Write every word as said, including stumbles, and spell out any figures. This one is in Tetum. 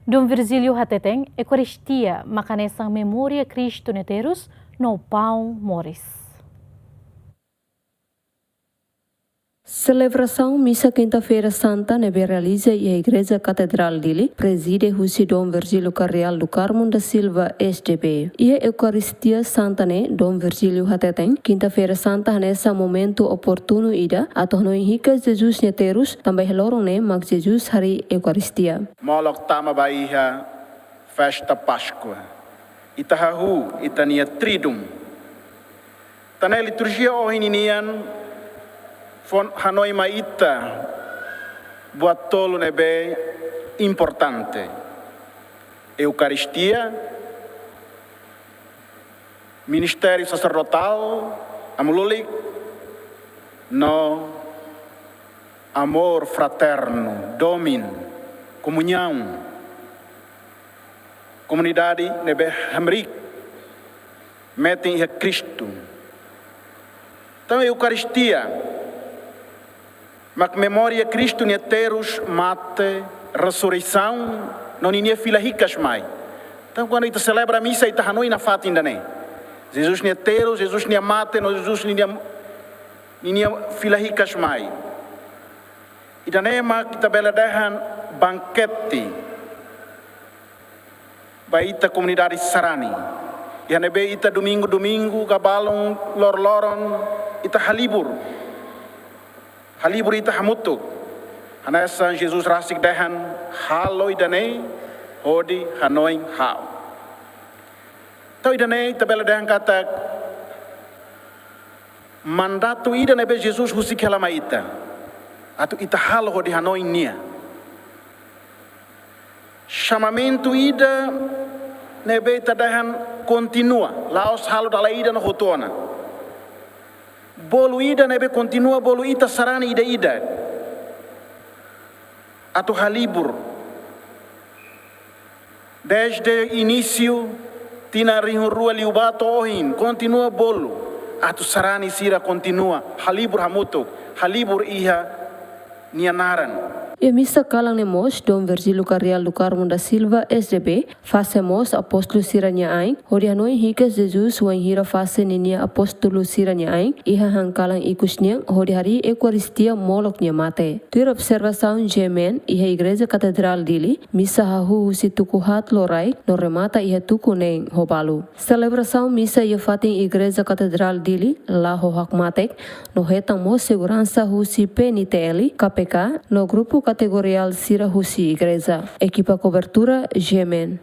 Dom Virgílio hateten, Eukaristia mak hanesan memória Kristu nia terus no paun moris. Selebrasaun misa Kinta-feira Santa ne'ebé realiza iha Igreja Katedrál Dili, prezide husi Dom Virgílio Carreal do Carmo da Silva, S D B. Iha Eukaristia Santa ne'e, Dom Virgílio hateten, Kinta-feira Santa hanesan momentu oportunu ida atu hanoin hikas Jesus nia terus, tanba iha loron ne'e mak Jesus harii Eukaristia. Molok tama ba iha festa Páskua. Ita hahú ita-nia Triduum. Tan ne'e liturjia ohin ninian fó hanoin mai ita buat tolu ne'ebé importante. Eukaristia, ministériu saserdotál, amu-lulik, no amor fraterno, domin, komuñaun. Komunidade ne'ebé hamriik, metin iha Kristu. Entaun, Eukaristia mak memória Kristu nia terus, mate, resureisaun, no ninia fila hikas mai. Entaun, kuandu ita selebra misa, ita hanoin nafatin ida-ne'e. Jesus nia terus, Jesus nia mate, no Jesus ninia, ninia fila hikas mai. Ida-ne'e mak ita bele dehan bangkete ba ita komunidade sarani. Iha ne'ebé ita domingu-domingu ka balun lor-loron ita halibur. Halibur ita hamutuk. Hanesan Jesus rasik dehan, halo ida-ne'e hodi hanoin ha'u. Entaun ida-ne'e ita bele dehan katak mandatu ida ne'ebé Jesus husik hela mai ita. Atu ita halo hodi hanoin nia. Xamamentu ida ne'ebé ita dehan kontinua, la'ós halo dala ida no hotu ona. Bolu ida ne'ebé kontinua bolu ita sarani ida-idak. Atu halibur. Dezde inísiu, tinan rihun rua liubá to'o ohin, kontinua bolu. Atu sarani sira kontinua halibur hamutuk, halibur iha nia naran. Iha misa kalan ne'e mós, Dom Virgílio Carreal do Carmo da Silva, S D B, fase mós apóstolu sira-nia ain, hodi hanoin hikas Jesus wainhira fase ninia apóstolu sira-nia ain, iha han kalan ikus nian, hodi harii Eukaristia molok nia mate. Tuir observasaun G M N, iha Igreja Katedrál Dili, misa hahú husi tuku haat loraik, no remata iha tuku neen ho balu. Selebrasaun misa iha fatin Igreja Katedrál Dili, la ho hakmatek, no hetan mós seguransa husi P N T L, K P K, no grupu kategoriál sira husi igreja. Ekipa kobertura, G M N.